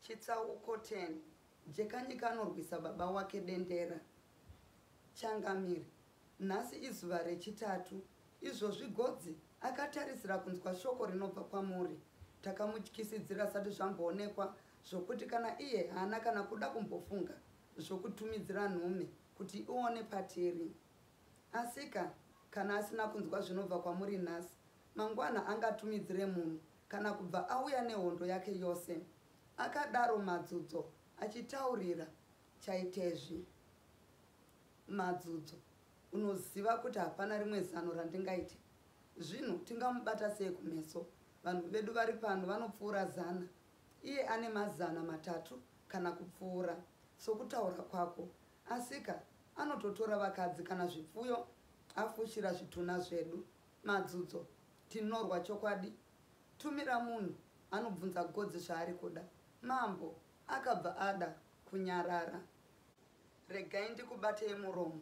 Chitsauko 10 Jekanyika anorwisa baba wake Dendera. Changamire, nhasi izuva rechitatu. Izvozvi Godzi akatarisira kunzwa shoko rinobva kwamuri. Takamutyisidzira zvisati zvamboonekwa zvokuti kana iye haana kana kuda kumbofunga zvokutumidzira nhume kuti ione patiri. Asika, kana asina kunzwa zvinobva kwamuri nhasi, mangwana angatumidzire munhu kana kubva auya nehondo yake yose. Akadaro Madzudzo achitaurira Chaitezvi. Madzudzo, unoziva kuti hapana rimwe zano randingaite. Zvino tingamubata sei kumeso? Vanhu vedu vari pano vanopfuura zana. Iye ane mazana matatu kana kupfuura, sokutaura kwako. Asika, anototora vakadzi kana zvipfuyo afushira zvitunha zvedu. Madzudzo, tinorwa chokwadi. Tumira munhu anobvunza Godzi zvaari kuda. Mambo akabva ada kunyarara. Regai ndikubatei muromo.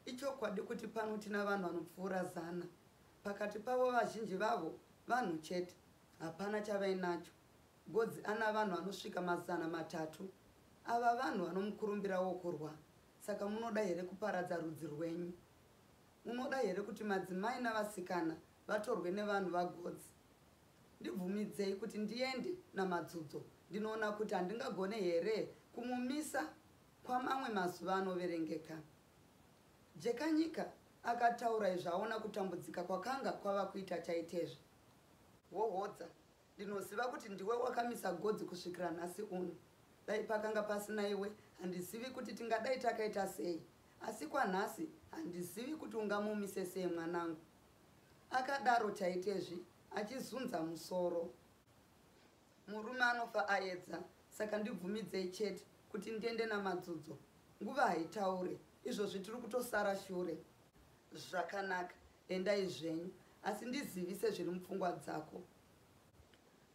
Ichokwadi kuti pano tina vanhu vanopfuura zana. Pakati pavo vazhinji vavo vanhu chete. Hapana chavainacho. Godzi ana vanhu vanosvika 300. Ava vanhu vanomukurumbira wokurwa. Saka munoda here kuparadza rudzi rwenyu? Munoda here kuti madzimai navasikana vatorwe nevanhu vaGodzi? Ndibvumidzei kuti ndiende naMadzudzo ndinoona kuti handingagone here kumumisa kwamamwe mazuva anoverengeka. Jekanyika akataura izvi aona kutambudzika kwakanga kwava kuita Chaitezvi. Hohodza, ndinoziva kuti ndiwe wakamisa Godzi kusvikira nhasi uno. Dai pakanga pasina iwe handizivi kuti tingadai takaita sei. Asi kwanhasi handizivi kuti ungamumise sei mwanangu. Akadaro Chaitezvi achizunza musoro. Murume anofa aedza saka ndibvumidzei chete kuti ndiende naMadzudzo. Nguva haitaure, izvozvi tiri kutosara shure. Zvakanaka, endai zvenyu asi ndizivise zviri mupfungwa dzako.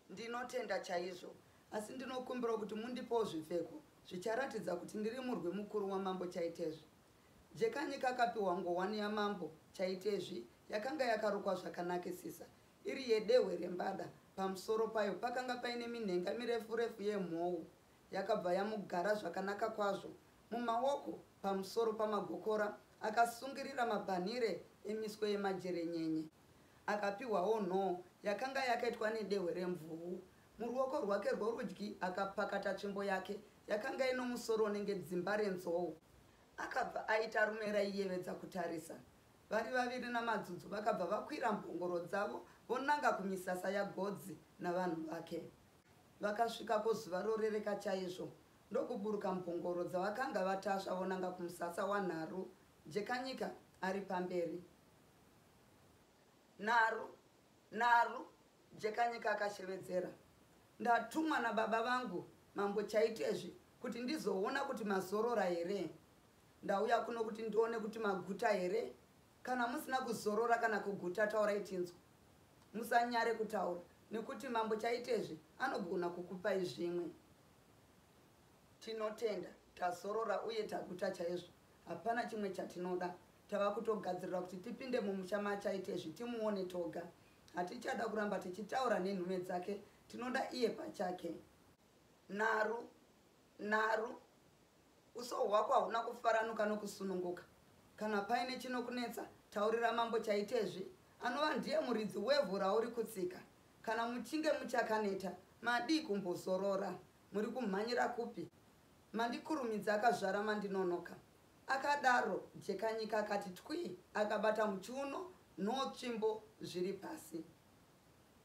Ndinotenda chaizvo asi ndinokumbirawo kuti mundipewo zvipfeko zvicharatidza kuti ndiri murwi mukuru wamambo Chaitezvi. Jekanyika akapiwa ngowani yamambo Chaitezvi yakanga yakarukwa zvakanakisisa iri yedehwe rembada. Pamusoro payo pakanga paine minhenga mirefu refu yemhou. Yakabva yamugara zvakanaka kwazvo mumaoko pamusoro pamagokora akasungirira mabhanhire emiswe yemajerenyenye. Akapihwawo nhoo yakanga yakaitwa nedehwe remvuu. Muruoko rwake rworudyi akapakata tsvimbo yake yakanga ino musoro unenge dzimba renzou. Akabva aita rume raiyevedza kutarisa. Vari vaviri naMadzudzo vakabva vakwira mbongoro dzavo vonanga kumisasa yaGodzi navanhu vake. Vakasvikako zuva rorereka chaizvo ndokuburuka mbongoro dzavakanga vatasva vonanga kumusasa waNharu, Jekanyika ari pamberi. Nharu! Nharu! Jekanyika akashevedzera. Ndatumwa nababa vangu, Mambo Chaitezvi, kuti ndizoona kuti mazorora here. Ndauya kuno kuti ndione kuti maguta here. Kana musina kuzorora kana kuguta taurai tinzwe. Musanyare kutaura nekuti Mambo Chaitezvi anogona kukupai zvimwe. Tinotenda, tazorora uye taguta chaizvo. Hapana chimwe chatinoda. Tava kutogadzirira kuti tipinde mumusha maChaitezvi timuone toga. Hatichada kuramba tichitaura nenhume dzake, tinoda iye pachake. Naru! Naru! Uso hwako hahuna kufaranuka nokusununguka. Kana paine chinokunetsa, taurira Mambo Chaitezvi, anova ndiye muridzi wevhu rauri kutsika. Kana muchinge muchakaneta, madii kumbozorora? Muri kumhanyira kupi? Mandikurumidza akazvara mandinonoka. Akadaro Jekanyika akati twii akabata muchiuno nhoo tsvimbo zviri pasi.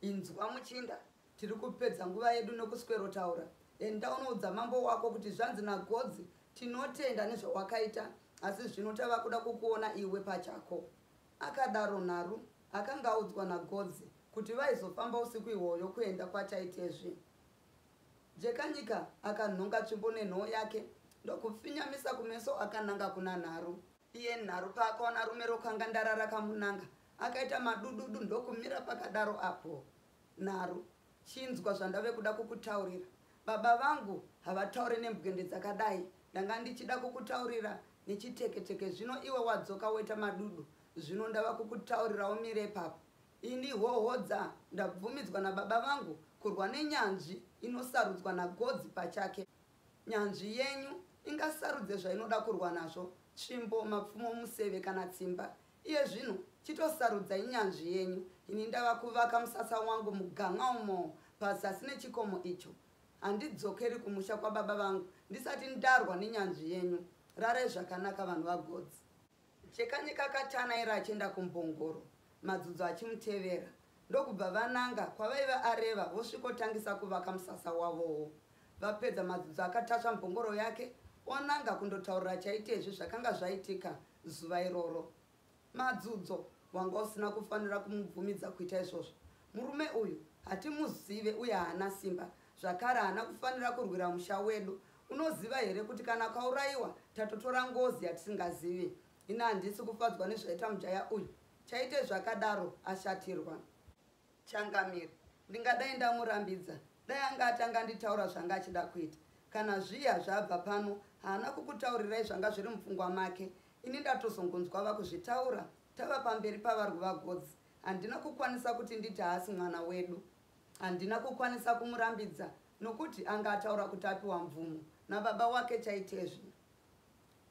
Inzwa muchinda, tiri kupedza nguva yedu nokuswerotaura. Enda unoudza mambo wako kuti zvanzi naGodzi tinotenda nezvawakaita asi zvino tava kuda kukuona iwe pachako. Akadaro Nharu akanga audzwa naGodzi kuti vaizofamba usiku ihwoyo kuenda kwaChaitezvi. Jekanyika akanhonga tsvimbo nenhoo yake ndokufinyamisa kumeso akananga kuna Nharu. Iye Nharu paakaona rume rokangandara rakamunanga akaita madududu ndokumira pakadaro apo. Nharu, chinzwa zvandave kuda kukutaurira. Baba vangu havataure nembwende dzakadai. Ndanga ndichida kukutaurira nechiteketeke zvino iwe wadzoka woita madudu. Zvino ndava kukutaurira umire ipapo. Ini Hohodza ndabvumidzwa nababa vangu kurwa nenyanzvi inosarudzwa naGodzi pachake. Nyanzvi yenyu ingasarudze zvainoda kurwa nazvo, tsvimbo, mapfumo, museve kana tsimba. Iye zvino chitosarudzai nyanzvi yenyu. Ini ndava kuvaka musasa wangu mugan'a umo pazasi nechikomo icho. Handidzokeri kumusha kwababa vangu ndisati ndarwa nenyanzvi yenyu. Rarai zvakanaka vanhu vaGodzi. Chekanyika akatanaira achienda kumbongoro, Madzudzo achimutevera, ndokubva vananga kwavaiva areva vosvikotangisa kuvaka musasa wavowo. Vapedza Madzudzo akatasva mbongoro yake onanga kundotaurira Chaitezvi zvakanga zvaitika zuva iroro. Madzudzo, wanga usina kufanira kumubvumidza kuita izvozvo. Murume uyu hatimuzive uye haana simba, zvakare haana kufanira kurwira musha wedu. Unoziva here kuti kana akaurayiwa tatotora ngozi yatisingazivi? Ini handisi kufadzwa nezvaita mujaya uyu. Chaite zvakadaro ashatirwa. Changamire, ndingadai ndamurambidza dai anga atanga anditaura zvanga achida kuita. Kana zviya zvaabva pano haana kukutaurirai zvanga zviri mupfungwa make. Ini ndatozongonzwa vakuzvitaura tava pamberi pavarwi vaGodzi. Handina kukwanisa kuti nditi haasi mwana wedu. Handina kukwanisa kumurambidza nokuti anga ataura kuti apiwa mvumo nababa wake Chaitezvi.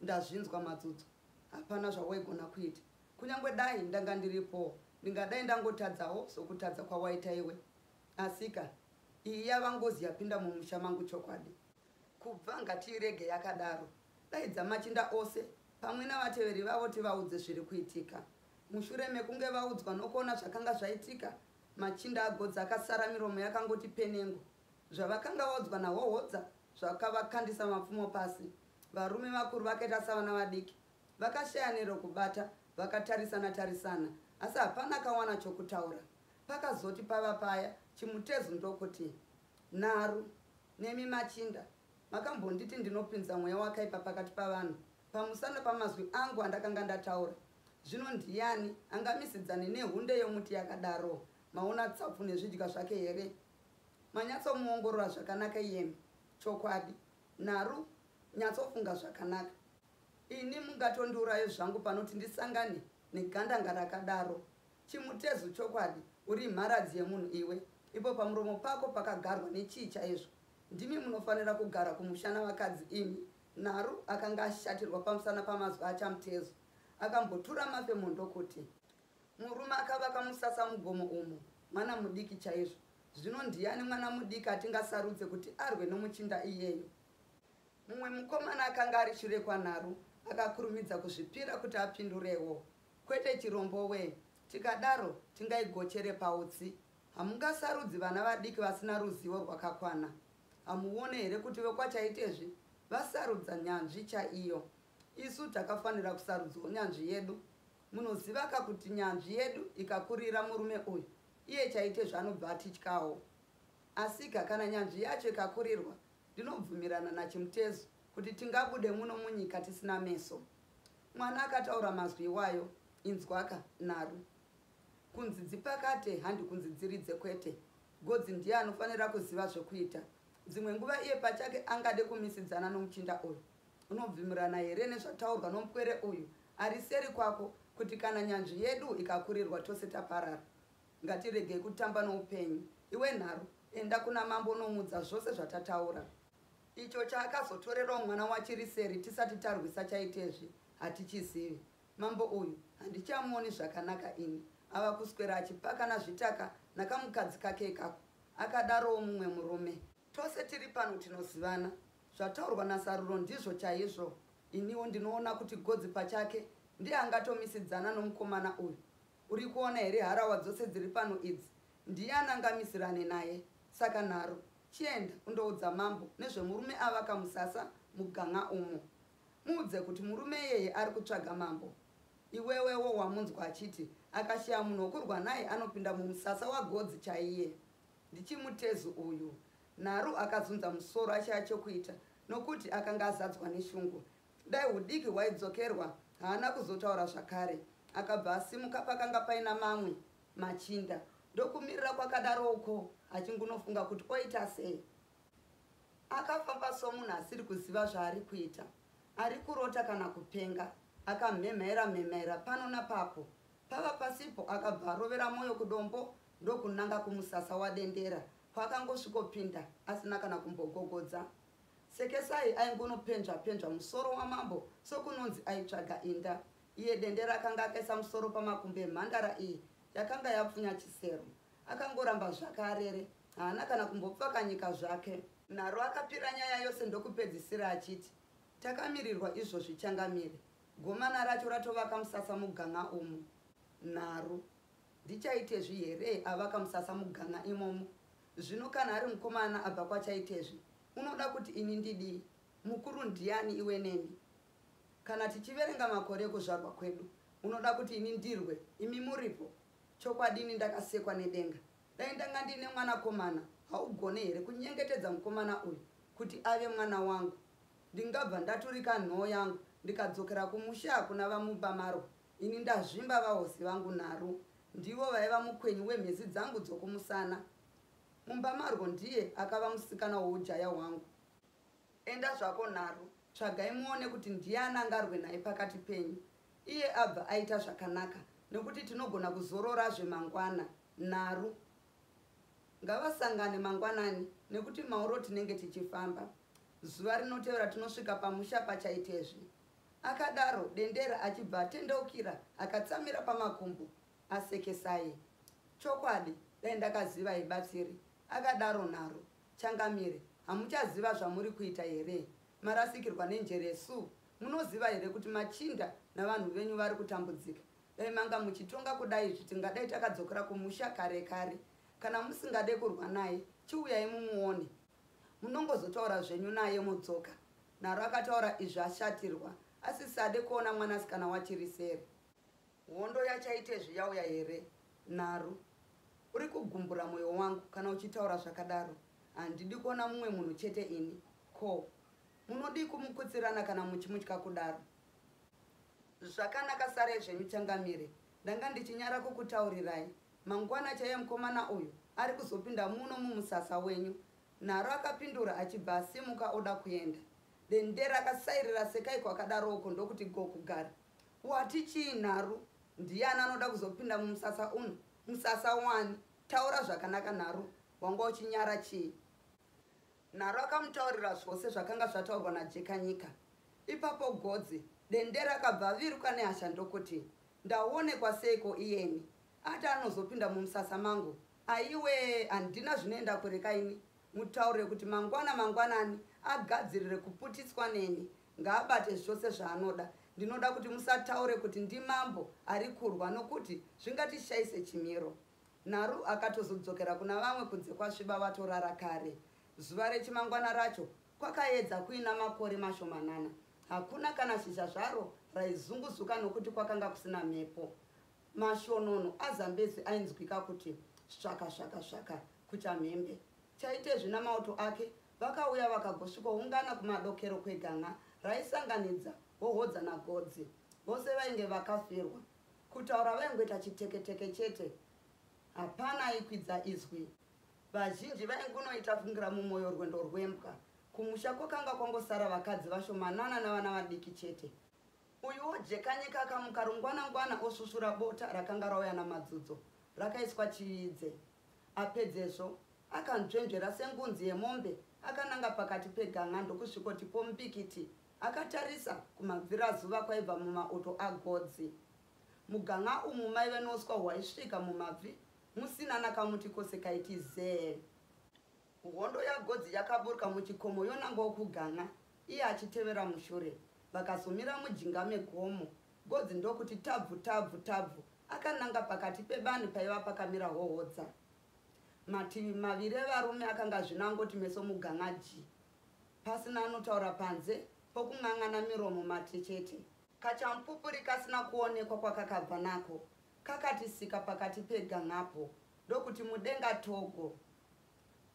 Ndazvinzwa Madzudzo, hapana zvawaigona kuita. Kunyange dai ndanga ndiripowo ndingadai ndangotadzawo sokutadza kwawaita iwe. Asika, iyi yava ngozi yapinda mumusha mangu chokwadi. Kubva ngatiirege yakadaro. Daidza machinda ose pamwe navateveri vavo tivaudze zviri kuitika. Mushure mekunge vaudzwa nokuona zvakanga zvaitika, machinda aGodza akasara miromo yakangoti penengo. Zvavakanga vaudzwa naHohodza zvakavakandisa mapfumo pasi. Varume vakuru vakaita savana vadiki. Vakashaya nerokubata, vakatarisana tarisana asi hapana akawana chokutaura. Pakazoti pava paya, Chimutezu ndokuti, Nharu, nemi machinda, makambonditi ndinopinza mweya wakaipa pakati pavanhu pamusana pamazwi angu andakanga ndataura. Zvino ndiyani angamisidzane nehunde yomuti yakadaro? Maona tsapfu nezvidya zvake here? Manyatsomuongorora zvakanaka iyemi? Chokwadi, Nharu, nyatsofunga zvakanaka. Ini mungatondiuraye zvangu panoti ndisangane negandanga rakadaro. Chimutezu chokwadi uri mharadzi yemunhu iwe. Ipo pamuromo pako pakagarwa nechii chaizvo? Ndimi munofanira kugara kumusha navakadzi imi. Naru akanga ashatirwa pamusana pamazwi aChamutezu. Akambotura mafemo ndokuti. Murume akavaka musasa mugomo umo mwana mudiki chaizvo. Zvino ndiyani mwana mudiki atingasarudze kuti arwe nomuchinda iyeyo? Mumwe mukomana akanga ari shure kwaNharu akakurumidza kuzvipira kuti apindurewo. Kwete Chirombo wee, tikadaro tingaigochere pautsi. Hamungasarudzi vana vadiki vasina ruzivo rwakakwana. Hamuone here kuti vekwaChaitezvi vasarudza nyanzvi chaiyo? Isu takafanira kusarudzawo nyanzvi yedu. Munozivaka kuti nyanzvi yedu ikakurira murume uyu, iye Chaitezvi anobva atityawo. Asika kana nyanzvi yacho ikakurirwa, Ndinobvumirana naChimutezu kuti tingabude muno munyika tisina meso. Mwana akataura mazwi iwayo, inzwaka, Naru. Kunzi dzipakate handi kunzi dziridze kwete. Godzi ndiye anofanira kuziva zvekuita. Dzimwe nguva iye pachake angade kumisidzana nomuchinda uyu. Unobvumirana here nezvataurwa nomupwere uyu ari seri kwako kuti kana nyanzvi yedu ikakurirwa tose taparara? Ngatiregei kutamba noupenyu. Iwe Nharu, enda kuna mambo unomuudza zvose zvatataura. Icho chaakazotorerawo mwana waChiriseri tisati tarwisa Chaitezvi hatichizivi. Mambo uyu handichamuoni zvakanaka ini. Ava kuswera achipakana zvitaka nakamukadzi kake ikako, akadarowo mumwe murume. Tose tiri pano tinozivana. Zvataurwa naSaruro ndizvo chaizvo. Iniwo ndinoona kuti Godzi pachake ndiye angatomisidzana nomukomana uyu. Uri kuona here harawa dzose dziri pano idzi? Ndiyani angamisirane naye? Saka nharo, chienda undoudza mambo nezvemurume avaka musasa mugan'a umo. Muudze kuti murume iyeye ari kutsvaga mambo. Iwewewo wamunzwa achiti akashaya munhu wokurwa naye anopinda mumusasa waGodzi chaiye. Ndichimutezu uyu. Nharu akazunza musoro ashaya chokuita nokuti akanga azadzwa neshungu. Dai hudiki hwaidzokerwa haana kuzotaura zvakare. Akabva asimuka pakanga paina mamwe machinda ndokumirira kwakadaro uko achingunofunga kuti oita sei. Akafamba somunhu asiri kuziva zvaari kuita, ari kurota kana kupenga. Akamhemhaira mhemhaira pano napapo. Pava pasipo akabva arovera mwoyo kudombo ndokunanga kumusasa waDendera. Kwakangosvikopinda asina kana kumbogogodza. Sekesai aingunopenzva-penzva musoro wamambo sokunonzi aitsvaga inda. Iye Dendera akanga akaisa musoro pamakumbo emhandara iyi yakanga yapfunya chisero. Akangoramba zvake arere, haana kana kumbopfakanyika zvake. Nharo akapira nyaya yose ndokupedzisira achiti, Takamirirwa izvozvi changamire. Gomana racho ratovaka musasa mugan'a umu. Nharo. Ndichaitezvi here avaka musasa mugan'a imomo? Zvino kana ari mukomana abva kwaChaitezvi, unoda kuti ini ndidii? Mukuru ndiani iwe neni? Kana tichiverenga makore ekuzvarwa kwedu, unoda kuti ini ndirwe imi muripo? Chokwadi ini ndakasekwa nedenga. Dai ndanga ndiine mwanakomana, haugone here kunyengetedza mukomana uyu kuti ave mwana wangu? Ndingabva ndaturika nhoo yangu ndikadzokera kumusha kuna VaMumbamarwa. Ini ndazvimba vahosi vangu Nharu. Ndivo vaiva mukwenyi wemhezi dzangu dzokumusana. Mumbamarwo ndiye akava musikana woujaya hwangu. Enda zvako Nharu, tsvagai muone kuti ndiani angarwe naye pakati penyu. Iye abva aita zvakanaka nekuti tinogona kuzororazve mangwana. Nharu. Ngavasangane mangwanani nekuti mauro tinenge tichifamba. Zuva rinotevera tinosvika pamusha paChaitezvi. Akadaro Dendera achibva atendeukira akatsamira pamakumbo aSekesai. Chokwadi dai ndakaziva haibatsiri, akadaro Nharo. Changamire, hamuchaziva zvamuri kuita here? Marasikirwa nenjere su? Munoziva here kuti machinda navanhu venyu vari kutambudzika? Dai manga muchitonga kudai izvi tingadai takadzokera kumusha kare kare. Kana musingade kurwa naye, chiuyai mumuone. Munongozotaura zvenyu naye modzoka. Nharo akataura izvi ashatirwa, asisade kuona mwanasikana waChiriseri. Hondo yaChaitezvi yauya here? Nharo, uri kugumbura moyo wangu kana uchitaura zvakadaro. Handidi kuona mumwe munhu chete ini. Ko, munodii kumukutsirana kana muchimutya kudaro? Zvakanaka sarai zvenyu changamire. Ndanga ndichinyara kukutaurirai. Mangwana chaiye mukomana uyu ari kuzopinda muno mumusasa wenyu. Nharo akapindura achibva asimuka oda kuenda. Dendera akasairira Sekai kwakadaro uko ndokuti go kugara. Wati chii Nharu? Ndiani anoda kuzopinda mumusasa uno? Musasa wani? Taura zvakanaka Nharu, wanga uchinyara chii? Nharo akamutaurira zvose zvakanga zvataurwa naJekanyika. Ipapo Godzi, Dendera akabva aviruka nehasha ndokuti, Ndaonekwa seiko iyeni? Ati anozopinda mumusasa mangu? Aiwee, handina zvinoenda kure kaini. Mutaurire kuti mangwana mangwanani agadzirire kuputitswa neni. Ngaabate zvose zvaanoda. Ndinoda kuti musataure kuti ndimambo ari kurwa nokuti zvingatishaise chimiro. Naru akatozodzokera kuna vamwe kunze kwasviba vatorara kare. Zuva rechimangwana racho kwakaedza kuina makore mashomanana. Hakuna kana shizha zvaro raizunguzuka nokuti kwakanga kusina mhepo. Mashonono aZambezi ainzwika kuti svaka svaka svaka kuchamhembe. Chaitezvi namauto ake vakauya vakagosvikoungana kumadokero kwegan'a raisanganidza Hohodza naGodzi. Vose vainge vakafirwa. Kutaura vaingoita chiteketeke chete, hapana aikwidza izwi. Vazhinji vaingunoita fungira mumwoyo rwendo rwembwa. Kumusha kwakanga kwangosara vakadzi vashomanana navana vadiki chete. Uyuwo Jekanyika akamuka rungwanangwana osvusvura bota rakanga rauya naMadzudzo rakaiswa chividze. Apedzezvo, akanzvenzvera sengunzi yemombe akananga pakati pegan'a ndokusvikoti pombikiti Akatarisa kumabvirazuva kwaibva mumauto aGodzi. Mugan'a umu maive nouswa hwaisvika mumabvi musina nakamuti kose kaiti zee. Hondo yaGodzi yakaburuka muchikomo yonangawo kugan'a iye achitevera mushure. Vakazomira mujinga megomo, Godzi ndokuti tabvu tabvu tabvu akananga pakati pebani paiva pakamira Hohodza. Mativi maviri evarume akanga zvino angoti meso mugan'a ji. Pasina anotaura panze pokun'an'ana miromo mate chete. Kachamupupuri kasina kuonekwa kwakakabva nako kakati sika pakati pegan'apo ndokuti mudenga togo.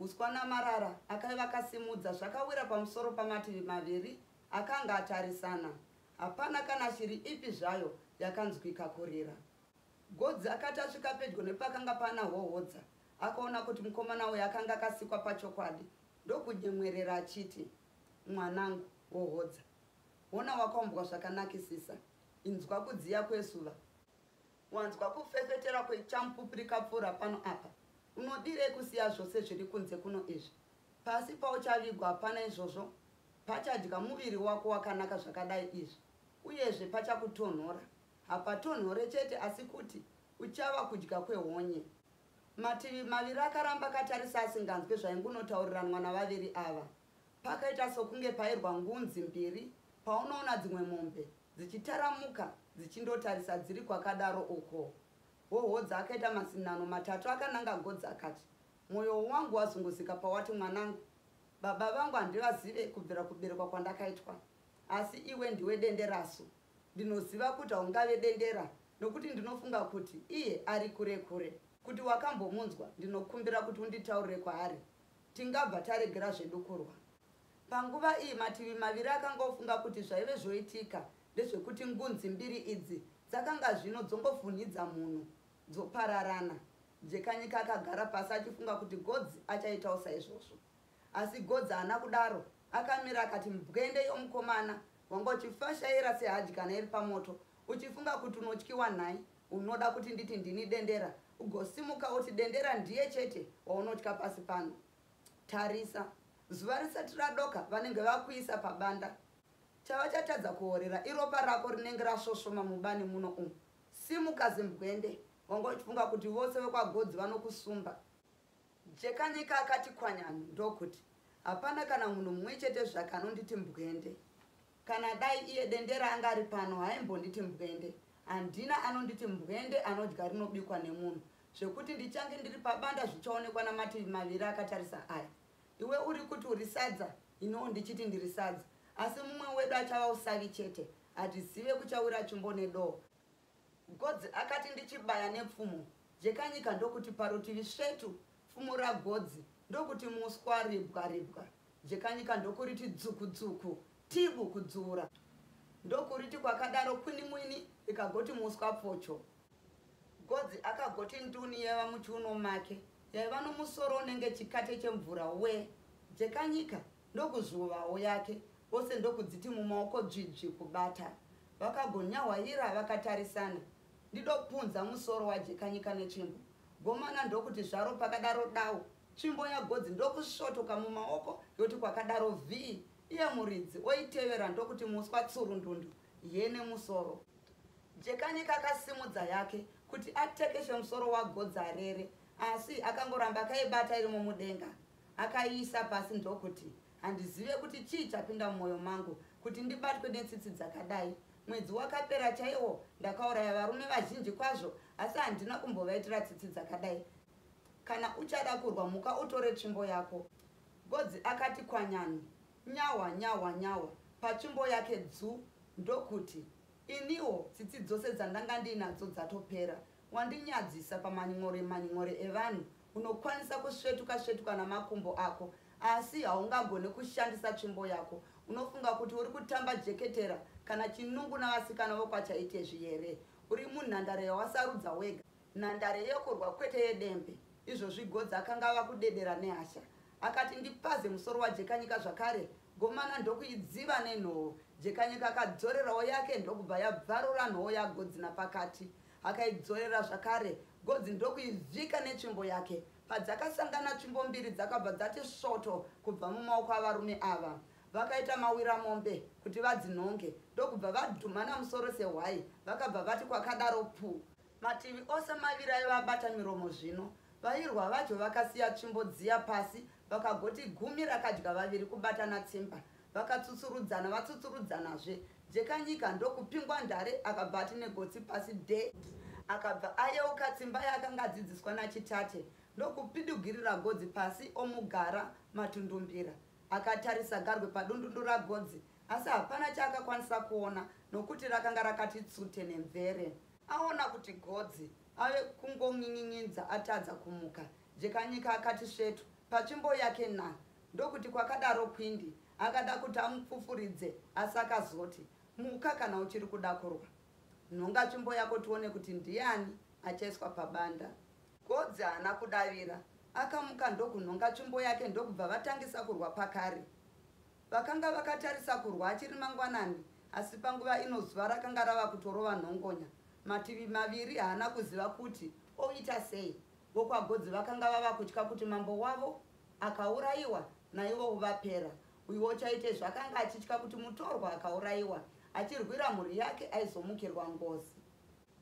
Uswa namarara akaiva kasimudza zvakawira pamusoro pamativi maviri akanga atarisana. Hapana kana shiri ipi zvayo yakanzwika kurira. Godzi akati asvika pedyo nepakanga pana Hohodza akaona kuti mukomana uyu akanga akasikwa pachokwadi ndokunyemwerera achiti, Mwanangu, Hohodza, hona wakaumbwa zvakanakisisa. Inzwa kudziya kwezuva. Wanzwa kufefetera kwechamupupuri kapfuura pano apa. Unodirei kusiya zvose zviri kunze kuno izvi? Pasi pauchavigwa hapana izvozvo. Pachadya muviri wako wakanaka zvakadai izvi. Uyezve pachakutonhora. Hapatonhore chete asi kuti uchava kudya kwehonye. Mativi maviri akaramba akatarisa asinganzwe zvaingunotauriranwa navaviri ava. Pakaita sokunge pairwa ngunzi mbiri paunoona dzimwe mombe dzichitaramuka dzichindotarisa dziri kwakadaro uko. Hohodza akaita mazinano matatu akananga Godzi akati, Mwoyo wangu wazunguzika pawati mwanangu. Baba vangu handivazive kubvira kuberekwa kwandakaitwa. Asi iwe ndiwe denderasu. Ndinoziva kuti haungave dendera nokuti ndinofunga kuti iye ari kure kure. Kuti wakambomunzwa ndinokumbira kuti unditaurire kwaari. Tingabva taregera zvedu kurwa. Panguva iyi mativi maviri akanga ofunga kuti zvaive zvoitika ndezvekuti ngunzi mbiri idzi dzakanga zvino dzongofunhidza munhu dzopararana. Jekanyika akagara pasi achifunga kuti Godzi achaitawo saizvozvo. Asi Godzi haana kudaro, akamira akati mbwende yomukomana wanga uchifashaira sehadyana iri pamoto uchifunga kuti unotyiwa nhai unoda kuti nditi ndini dendera ugosimuka woti dendera ndiye chete waunotya pasi pano. Tarisa, zuva risati radoka vanenge vakuisa pabanda. Chavachatadza kuorera iropa rako rinenge rasvosvoma mubani muno umu. Simuka zimbwende, wanga uchifunga kuti vose vekwaGodzi vanokusumba. Jekanyika akati kwanyanu ndokuti, Hapana kana munhu mumwe chete zvake anonditi mbwende. Kana dai iye Dendera anga ari pano haimbonditi mbwende. Handina anonditi mbwende anodya rinobikwa nemunhu. Zvekuti ndichange ndiri pabanda zvichaonekwa namativi maviri akatarisa aya. Iwe uri kuti uri sadza, iniwo ndichiti ndiri sadza. Asi mumwe wedu achava usavi chete. Hatizive kuchawira tsvimbo nedoo. Godzi akati ndichibaya nepfumo, Jekanyika ndokuti parutivi svetu, pfumo raGodzi ndokuti muswa ribwa ribwa. Jekanyika ndokuriti dzuku dzuku, tibu kudzura. Ndokuriti kwakadaro kwinimwini ikagoti muswa pfocho. Godzi akagoti nduni yaiva muchiuno make yaiva nomusoro unenge chikate chemvura we. Jekanyika ndokuzvuvawo yake vose ndokudziti mumaoko dzvidzvi kubata. Vakagonyahwaira vakatarisana. Ndidopunza musoro waJekanyika netsvimbo. Gomana ndokuti zvaro pakadaro dau. Tsvimbo yaGodzi ndokusvotoka mumaoko yoti kwakadaro vhii. Iye muridzi oitevera ndokuti muswa tsurundundu ye nemusoro. Jekanyika akasimudza yake kuti atekeshe musoro waGodzi arere asi akangoramba akaibata irimo mudenga. Akaiisa pasi ndokuti, Handizive kuti chii chapinda mumwoyo mangu kuti ndibatwe netsitsi dzakadai. Mwedzi wakapera chaiwo ndakauraya varume vazhinji kwazvo asi handina kumbovaitira tsitsi dzakadai. Kana uchada kurwa muka utore tsvimbo yako. Godzi akati kwanyanu nyahwa nyahwa nyahwa patsvimbo yake dzu ndokuti, Iniwo tsitsi dzose dzandanga ndiinadzo dzatopera. Wandinyadzisa pamanyore manyore evanhu. Unokwanisa kusvetuka svetuka namakumbo ako asi haungagone kushandisa tsvimbo yako. Unofunga kuti uri kutamba jeketera kana chinungu navasikana vokwaChaitezvi here? Uri munhandare yawasarudza wega. Nhandare yekurwa kwete yedembe. Izvozvi Godzi akanga ava kudedera nehasha. Akati ndipaze musoro waJekanyika zvakare, gomana ndokuidziva nenhowo. Jekanyika akadzorerawo yake ndokubva yabvarura nhowo yaGodzi napakati. Akaidzorera zvakare, Godzi ndokuivhika netsvimbo yake. Padzakasangana tsvimbo mbiri dzakabva dzati svoto kubva mumaoko avarume ava. Vakaita mawiramombe kuti vadzinhonge ndokubva vadhumana musoro sehwai vakabva vati kwakadaro pu. Mativi ose maviri aiva abata miromo zvino. Vairwa vacho vakasiya tsvimbo dziya pasi vakagoti gumi rakadya vaviri kubatana tsimba. Vaktsutsurudzana vatsutsurudzanazve. Jekanyika ndokupingwa ndare akabva ati negotsi pasi dhe. Akabva ayeuka tsimba yaakanga adzidziswa naChitate ndokupidugirira Godzi pasi omugara matundumbira. Akatarisa garwe padundundu raGodzi asi hapana chaakakwanisa kuona nokuti rakanga rakati tsute nemvere. Aona kuti Godzi ave kungon'in'in'idza atadza kumuka, Jekanyika akati svetu patsvimbo yake na ndokuti kwakadaro kwindi. Akada kuti amupfufuridze asi akazoti, Muka kana uchiri kuda kurwa. Nhonga tsvimbo yako tione kuti ndiani achaiswa pabanda. Godzi haana kudavira. Akamuka ndokunhonga tsvimbo yake ndokubva vatangisa kurwa pakare. Vakanga vakatarisa kurwa achiri mangwanani asi panguva ino zuva rakanga rava kutorova nhongonya. Mativi maviri haana kuziva kuti oita sei. VokwaGodzi vakanga vava kutya kuti mambo wavo akaurayiwa naivowo vapera. Uyuwo Chaitezvi akanga achitya kuti mutorwa akaurayiwa achirwira mhuri yake aizomukirwa ngozi.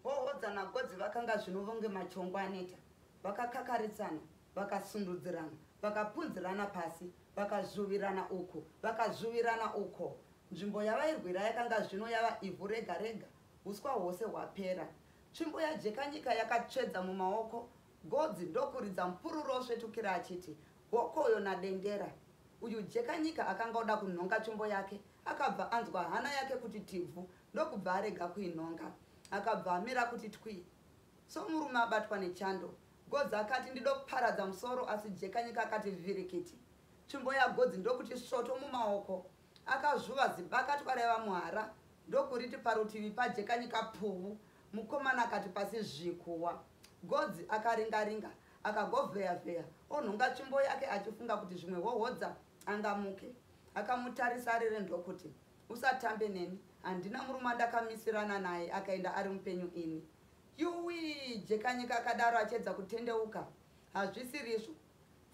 Hohodza naGodzi vakanga zvino vonge machongwe aneta. Vakakakaritsana, vakasundudzirana, vakapunzirana pasi, vakazvuvirana uku, vakazvuvirana uko. Nzvimbo yavairwira yakanga zvino yava ivhu rega rega, uswa hwose hwapera. Tsvimbo yaJekanyika yakatsvedza mumaoko, Godzi ndokuridza mupururu osvetukira achiti, Hokoyo naDendera. Uyu Jekanyika akanga oda kunhonga tsvimbo yake, akabva anzwa hana yake kuti tibvu, ndokubva arega kuinhonga. Akabva amira kuti twi. Somurume abatwa nechando. Godzi akati ndidoparadza musoro asi Jekanyika akati vhirikiti. Tsvimbo yaGodzi ndokuti svoto mumaoko. Akazvuva zibakatwa raiva muhara ndokuriti parutivi paJekanyika puvu. Mukomana akati pasi zvi kuwa. Godzi akaringa-ringa akagovheya-vheya onhonga tsvimbo yake achifunga kuti zvimwe Hohodza angamuke. Akamutarisa arere ndokuti, Usatambe neni, handina murume wandakamisirana naye akaenda ari mupenyu ini. Yuwii! Jekanyika akadaro achiedza kutendeuka. Hazvisirizvo.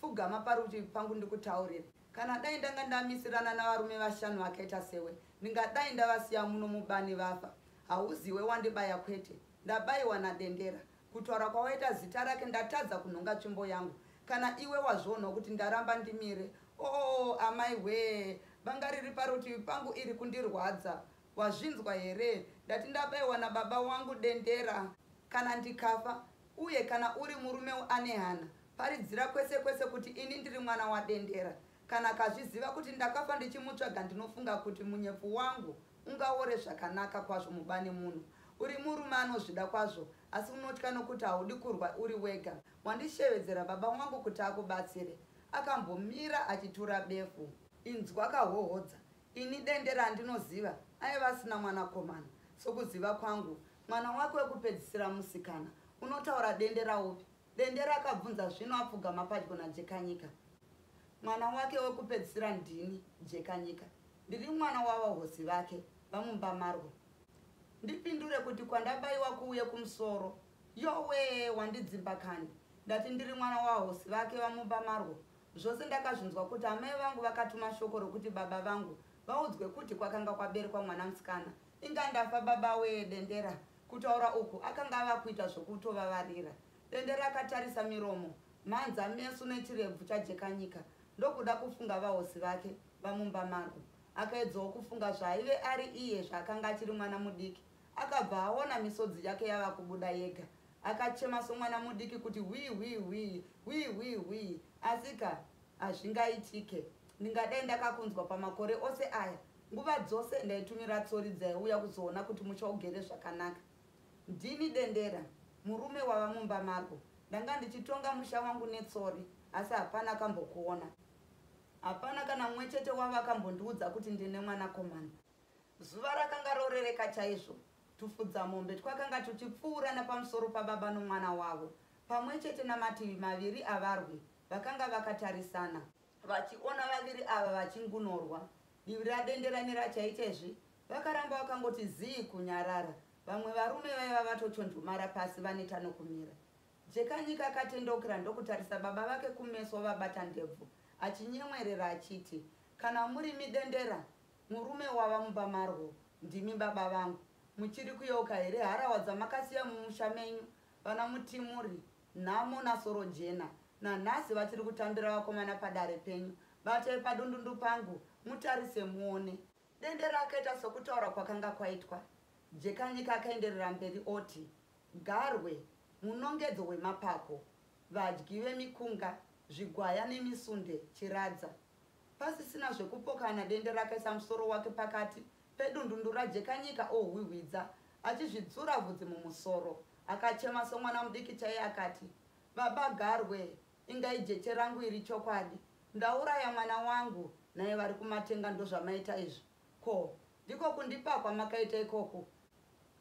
Pfugama parutivi pangu ndikutaurire. Kana dai ndanga ndamisirana navarume vashanu vakaita sewe, ndingadai ndavasiya muno mubani vafa. Hauziwe wandibaya kwete. Ndabaiwa naDendera. Kutaura kwawaita zita rake ndatadza kunhonga tsvimbo yangu. Kana iwe wazvionawo kuti ndaramba ndimire. Oo amai hwee, banga riri parutivi pangu iri kundirwadza. Wazvinzwa here? Ndati ndabaiwa nababa wangu Dendera. Kana ndikafa, uye kana uri murume ane hana, paridzira kwese kwese kuti ini ndiri mwana waDendera. Kana akazviziva kuti ndakafa ndichimutsvaga ndinofunga kuti munyepfu wangu ungaore zvakanaka kwazvo mubani muno. Uri murume anozvida kwazvo asi unotya nokuti haudi kurwa uri wega. Wandishevedzera baba wangu kuti akubatsire. Akambomira achitura befu. Inzwa kahohodza, ini Dendera andinoziva aiva asina mwanakomana. Sokuziva kwangu, mwana wake wekupedzisira musikana. Unotaura Dendera upi? Dendera akabvunza zvino apfugama padyo naJekanyika. Mwana wake wekupedzisira ndini, Jekanyika. Ndiri mwana wavahosi vake, VaMumbamarwo. Ndipindure kuti kwandabaiwa kuuye kumusoro. Yowee, wandidzimba kani. Ndati ndiri mwana wavahosi vake, VaMumbamarwo. Zvose ndakazvinzwa kuti amai vangu vakatuma shoko rokuti baba vangu vaudzwe kuti kwakanga kwaberekwa mwana musikana. Inga ndafa baba wee, Dendera. Kutaura uku akanga ava kuita zvokutovavarira. Dendera akatarisa miromo, mhanza, meso nechirebvu chaJekanyika ndokuda kufunga vahosi vake vaMumbamarwo. Akaedzawo kufunga zvaaive ari iye zvaakanga achiri mwana mudiki. Akabva aona misodzi yake yava kubuda yega. Akachema somwana mudiki kuti hwii hwii hwii, hwii hwii hwii. Asika, hazvingaitike. Ndingadai ndakakunzwa pamakore ose aya. Nguva dzose ndaitumira tsori dzaiuya kuzoona kuti musha ugere zvakanaka. Ndini Dendera, murume wava mumba mako. Ndanga ndichitonga musha wangu netsori, asi hapana akambokuona. Hapana kana mumwe chete wavo akambondiudza kuti ndine mwanakomana. Zuva rakanga rorereka chaizvo. Tufudzamombe twakanga tuchipfuura napamusoro pababa nomwana wavo, pamwe chete namativi maviri avarwi vakanga vakatarisana. Vachiona vaviri ava vachingunorwa, divi raDendera neraChaitezvi vakaramba vakangoti zii kunyarara. Vamwe varume vaiva vatochonjomara pasi vaneta nokumira. Jekanyika akatendeukira ndokutarisa baba vake kumeso vabata ndebvu achinyemwerera achiti, Kana murimi Dendera, murume wava mumba marwo, ndimi baba vangu. Muchiri kuyeuka here harahwa dzamakasiya mumusha menyu, vana Mutimuri, Nhamo naSorojena? Nanhasi vachiri kutambira vakomana padare penyu. Batai padundundu pangu mutarise muone. Dendera akaita sokutaura kwakanga kwaitwa. Jekanyika akaenderera mberi oti, Garwe, munongedzo wemapako, vadyi vemikunga, zvigwaya nemisunde, chiradza. Pasisina zvekupokana Dendera akaisa musoro wake pakati pedundundu raJekanyika ohwihwidza achizvidzura vhudzi mumusoro. Akachema somwana mudiki chaiye akati, Baba Garwe, inga ijeche rangu iri chokwadi. Ndauraya mwana wangu, nhai vari kumatenga ndozvamaita izvi? Ko, ndiko kundipa kwamakaita ikoku?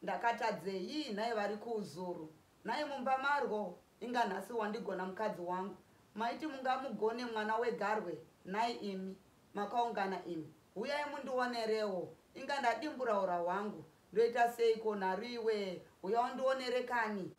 Ndakatadzei nhai vari kuuzuru? Nhai mumba marwo, inga nhasi wandigona mukadzi wangu. Maiti mungamugone mwana wegarwe nhai imi? Makaungana imi. Huyai mundionerewo. Inga ndadimbura ura hwangu. Ndoita seiko nharu iwee? Huya undionere kani.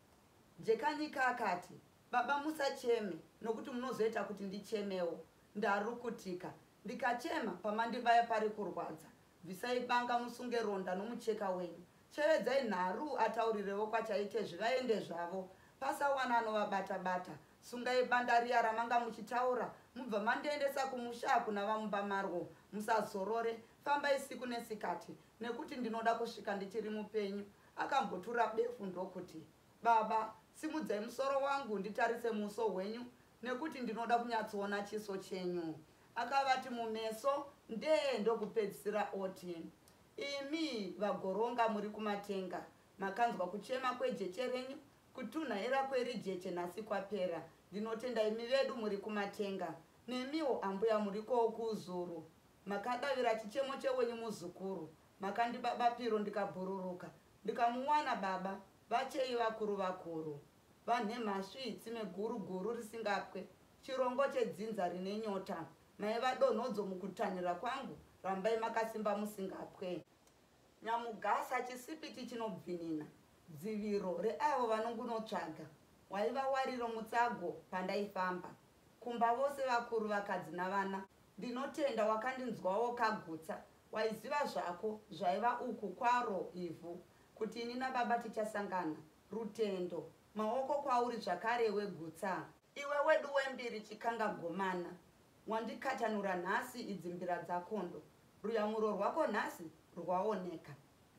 Jekanyika akati. Baba musacheme nokuti munozoita kuti ndichemewo. Ndarukutika. Ndikachema pamandibaya pari kurwadza. Bvisai banga musunge ronda nomucheka wenyu. Shevedzai Nharu ataurirewo kwaChaitezvi vaende zvavo. Pasawana anovabata bata. Sungai banda riya ramanga muchitaura mubva mandiendesa kumusha kuna vamumba marwo. Musazorore, fambai siku nesikati nekuti ndinoda kusvika ndichiri mupenyu. Akambotura befu ndokuti, Baba, simudzai musoro wangu nditarise muso hwenyu nekuti ndinoda kunyatsoona chiso chenyu. Akavati mumeso ndee ndokupedzisira oti, Imi vaGoronga muri kumatenga, makanzwa kuchema kwejeche renyu, kutunhaira kwerijeche nhasi kwapera. Ndinotenda imi vedu muri kumatenga. Nemiwo ambuya murikowo kuUzuru, makadavira chichemo chewenyu muzukuru. Makandiba bapiro ndikabhururuka, ndikamuwana baba vachei vakuru vakuru. Vanhemhasvi tsime guru guru risingapwe, chirongo chedzinza rine nyota. Maiva donhodzo mukutanhira kwangu, rambai makasimba musingapwe. Nyamugasa chisipiti chinobvinina, dziviro reavo vanongunotsvaga. Waiva wariro mutsago pandaifamba, kumba vose vakuru vakadzi navana. Ndinotenda wakandinzwawo kagutsa, waiziva zvako zvaiva uku kwaro ivhu, kuti ini nababa tichasangana. Rutendo, maoko kwauri zvakare wegutsa. Iwe wedu wembiri chikanga gomana, wandikatanura nhasi idzi mbira dzakondo, ruyamuro rwako nhasi rwaoneka.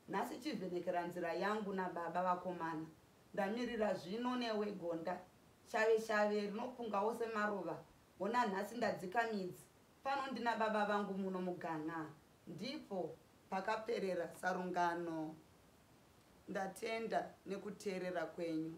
Nhasi chivhenekera nzira yangu nababa vakomana, ndamirira zvino newe gonda, shave shave rinopungawo semaruva, hona nhasi ndadzika midzi pano ndina baba vangu muno mugan'a. Ndipo pakaperera sarungano. Ndatenda nekuteerera kwenyu.